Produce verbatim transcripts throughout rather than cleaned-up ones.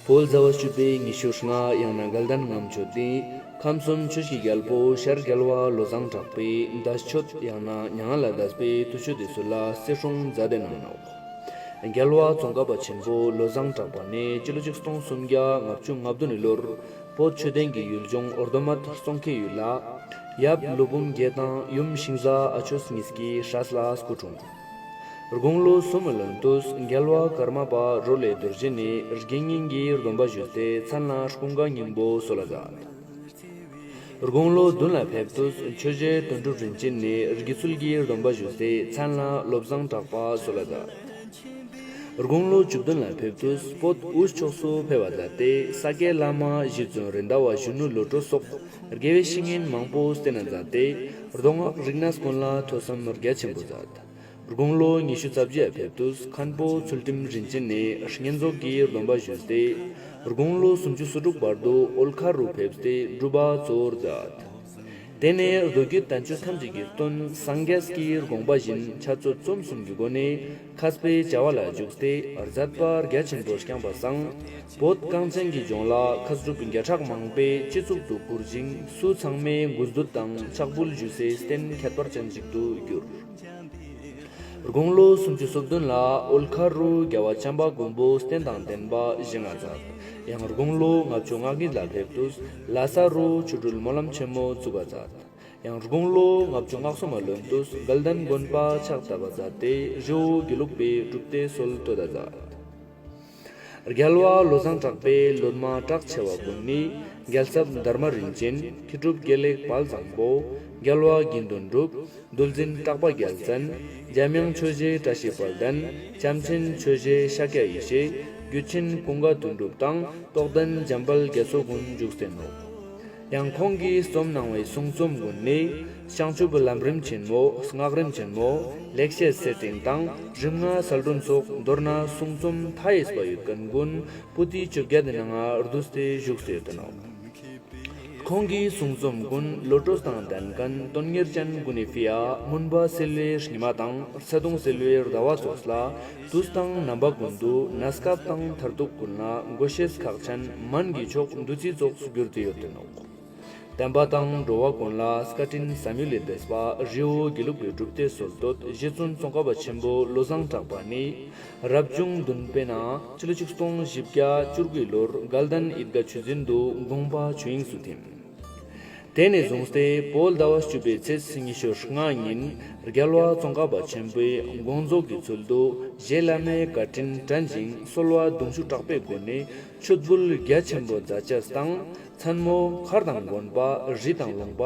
བོད་ཟླ་བ་བཅུ་པའི་ཉི་ཤུ་ལྔ་ཡང་ན་དགའ་ལྡན་ལྔ་མཆོད་དེ། ཁམས་གསུམ་ཆོས་ཀྱི་རྒྱལ་པོ་ཤར་རྒྱལ་བ་བློ་བཟང་གྲགས་པའི་འདས་མཆོད་ཡང་ན་མྱ་ངན་ལས་འདས་པའི་དུས་མཆོད་དེ་ཚུ་ལ་བརྩི་སྲུང་མཛད་དེ་གནང་ནོག། རྒྱལ་བ་ཙོང་ཁ་པ་ཆེན་པོ་བློ་བཟང་གྲགས་པ་ནི་སྤྱི་ལོ་ཆིག་སྟོང་སུམ་བརྒྱ་ལྔ་བཅུ་ང་བདུན་ནི་ལོར་བོད་ཆོས་ལྡན་གྱི་ཡུལ་ལྗོངས་རྡོ་སྨད་ཙོང་ཁའི་ཡུལ་ལ་ཡབ་ཀླུ་འབུམ་རྒྱལ་དང་ཡུམ་ཤིང་བཟའ་ཨ་ཆོས་གཉིས་ཀྱི་སྲས་ལ་སྐུ་འཁྲུངས། དགུང་ལོ་གསུམ་ལོན་དུས་རྒྱལ་བ་ཀརྨ་པ་རོ་ལས་རྡོ་རྗེ་ནི་དགེ་བསྙེན་གྱི་སྡོམ་པ་ཞུས་ཏེ་མཚན་ལ་ཀུན་དགའ་སྙིང་པོ་གསོལ་ལ་མཛད། དགུང་ལོ་བདུན་ལ་ཕེབས་དུས་ཆོས་རྗེ་དོན་གྲུབ་རིན་ཆེན་ནི་དགེ་ཚུལ་གྱི་སྡོམ་པ་ཞུས་ཏེ་མཚན་ལ་བློ་བཟང་གྲགས་པ་གསོལ་ལ་མཛད། དགུང་ལོ་བཅུ་བདུན་ལ་ཕེབས་དུས་བོད་དབུས་ཕྱོགས་སུ་ཕེབས་པ་མཛད་དེ་ས་སྐྱའི་བླ་མ་རྗེ་བཙུན་རེད་མདའ་བ་གཞོན་ནུ་བློ་གྲོས་སོགས་དགེ་བའི་བཤེས་གཉེན་མང་པོ་བསྟེན་ན་མཛད་དེ་མདོ་སྔགས་རིག་གནས་ཀུན་ལ་ཐོས་བསམ་རྒྱ་ཆེན་པོ་མཛད། དགུང་ལོ་ཉི་ཤུ་རྩ་བརྒྱད་ལ་ཕེབས་དུས་མཁན་པོ་ཚུལ་ཁྲིམས་རིན་ཆེན་ནི་བསྙེན་རྫོགས་ཀྱི་སྡོམ་པ་ཞུས་ཏེ་དགུང་ལོ་སུམ་ཅུ་སོ་དྲུག་བར་དུ་ཨོལ་ཁ་རུ་ཕེབས་ཏེ་སྒྲུབ་པ་གཙོ་བོར་མཛད། དེ་ནས་མདོ་རྒྱུད་བསྟན་བཅོས་ཐམས་ཅད་ཀྱི་དོན་སངས་རྒྱས་ཀྱི་དགོངས་པ་བཞིན་འཆད་རྩོད་རྩོམ་གསུམ་གྱི་སྒོ་ནས་མཁས་པའི་བྱ་བ་ལ་འཇུག་སྟེ་མཛད་པ་རྒྱ་ཆེན་པོ་བསྐྱངས་པ་སང་བོད་གངས་ཅན་གྱི་ལྗོངས་ལ་མཁས་གྲུབ་བརྒྱ་ཕྲག་མང་པོའི་སྤྱི་གཙུག་ཏུ་བཀུར་ཅིང་སུ་ཚང་མས་གུས་འདུད་དང་ཕྱག་འབུལ་ཞུ་སའི་རྟེན་ཁྱད་པར་ཅན་ཞིག་ཏུ་གྱུར། དགུང་ལོ་སུམ་ཅུ་སོ་བདུན་ལ་ཨོལ་ཁ་རུ་རྒྱལ་བ་བྱམས་པ་མགོན་པོ་རྟེན་དང་ལྡན་པ་བཞེངས་ན་མཛད། ཡང་དགུང་ལོ་ལྔ་བཅུ་ང་གཉིས་ལ་ཕེབས་དུས་ལྷ་ས་རུ་ཆོ་འཕྲུལ་སྨོན་ལམ་ཆེན་མོ་བཙུགས་པ་མཛད། ཡང་དགུང་ལོ་ལྔ་བཅུ་ང་གསུམ་ལོན་དུས་དགའ་ལྡན་དགོན་པ་ཕྱག་བཏབ་པ་མཛད་དེ་རི་བོ་དགེ་ལུགས་པའི་སྒྲུབ་སྡེ་སྲོལ་གཏོད་ད་མཛད། རྒྱལ་བ་བློ་བཟང་གྲགས་པའི་སློབ་མ་གྲགས་ཆེ་བ་ཀུན་ནི་རྒྱལ་ཚབ་དྷརྨ་རིན་ཆེན། མཁས་གྲུབ་དགེ་ལེགས་དཔལ་བཟང་པོ། རྒྱལ་བ་དགེ་འདུན་གྲུབ། འདུལ་འཛིན་གྲགས་པ་རྒྱལ་མཚན། འཇམ་དབྱངས་ཆོས་རྗེ་བཀྲ་ཤིས་དཔལ་ལྡན། བྱམས་ཆེན་ཆོས་རྗེ་ཤཱཀྱ་ཡེ་ཤེས། རྒྱུད་ཆེན་ཀུན་དགའ་དོན་གྲུབ་དང་རྟོགས་ལྡན་འཇམ་དཔལ་རྒྱ་མཚོ་ཀུན་བཞུགས་ཏེ་ནོག། ཡང་ཁོང་གིས་རྩོམ་གནང་བའི་གསུང་རྩོམ་ཀུན་ནི་བྱང་ཆུབ་ལམ་རིམ་ཆེན་མོ། སྔགས་རིམ་ཆེན་མོ། ལེགས་བཤད་གསེར་ཕྲེང་དང་རིམ་ལྔ་གསལ་སྒྲོན་སོགས་མདོར་ན་གསུང་རྩོམ་མཐའ་ཡས་པ་ཡོད་མཁན་ཀུན་པོ་ཏི་བཅོ་བརྒྱད་དེ་ནང་ང་བསྡུས་ཏེ་བཞུགས་ཏེ་ཡོད་དེ་ནོག། ཁོང་གི་གསུང་རྩོམ་ཀུན་བློ་གྲོས་དང་ལྡན་མཁན་དོན་གཉེར་ཅན་ཀུན་ནི་ཕི་ཡ་མུན་པ་སེལ་བའི་ཉི་མ་དང་ཚེ་གདུང་སེལ་བའི་ཟླ་བ་ཙོགས་ལ་དུས་དང་རྣམ་པ་ཀུན་ཏུ་གནས་སྐབས་དང་མཐར་ཐུག་ཀུན་ལ་དགོས་ཤེས་ཁག་ཅན་སྨན་གྱི་མཆོག་བདུད་རྩི་ཙོགས་གྱུར་ཏེ་ཡོད་དེ་ནོག། བསྟན་པ་དང་འགྲོ་བ་ཀུན་ལ་བཀའ་དྲིན་བསམ་ཡུལ་ལས་འདས་པ་རི་བོ་དགེ་ལུགས་པའི་སྒྲུབ་སྡེ་སྲོལ་གཏོད་རྗེ་བཙུན་ཙོང་ཁ་པ་ཆེན་པོ་བློ་བཟང་གྲགས་པ་ནི་རབ་བྱུང་བདུན་པའི་ནང་སྤྱི་ལོ་ཆིག་སྟོང་བཞི་བརྒྱ་བཅུ་དགུའི་ལོར་དགའ་ལྡན་ཡིད་དགའ་ཆོས་འཛིན་དུ་དགོངས་པ་ཆོས་དབྱིངས་སུ་ཐིམ། དེ་ནས་བཟུང་སྟེ་བོད་ཟླ་བ་བཅུ་པའི་ཚེས་ཉི་ཤུ་ལྔ་ཉིན་རྒྱལ་བ་ཙོང་ཁ་པ་ཆེན་པོའི་དགོངས་རྫོགས་ཀྱི་ཚུལ་དུ་རྗེ་བླ་མའི་བཀའ་དྲིན་དྲན་ཅིང་གསོལ་བ་གདུང་ཤུགས་དྲག་པོའི་སྒོ་ནས་མཆོད་འབུལ་རྒྱ་ཆེན་པོ་མཛད་ཅེས་དང་། མཚན་མོ་མཁར་དང་དགོན་པ་རི་དང་ལུང་པ་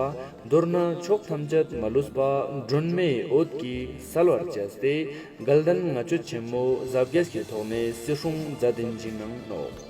མདོར་ན་ཕྱོགས་ཐམས་ཅད་མ་ལུས་པ་སྒྲོན་མེའི་འོད་ཀྱིས་གསལ་བར་བྱས་ཏེ་དགའ་ལྡན་ལྔ་མཆོད་ཆེན་མོ་གཟབ་རྒྱས་ཀྱི་ཐོག་ནས་བརྩི་སྲུང་མཛད་དེ་བཞེངས་གནང་ནོག།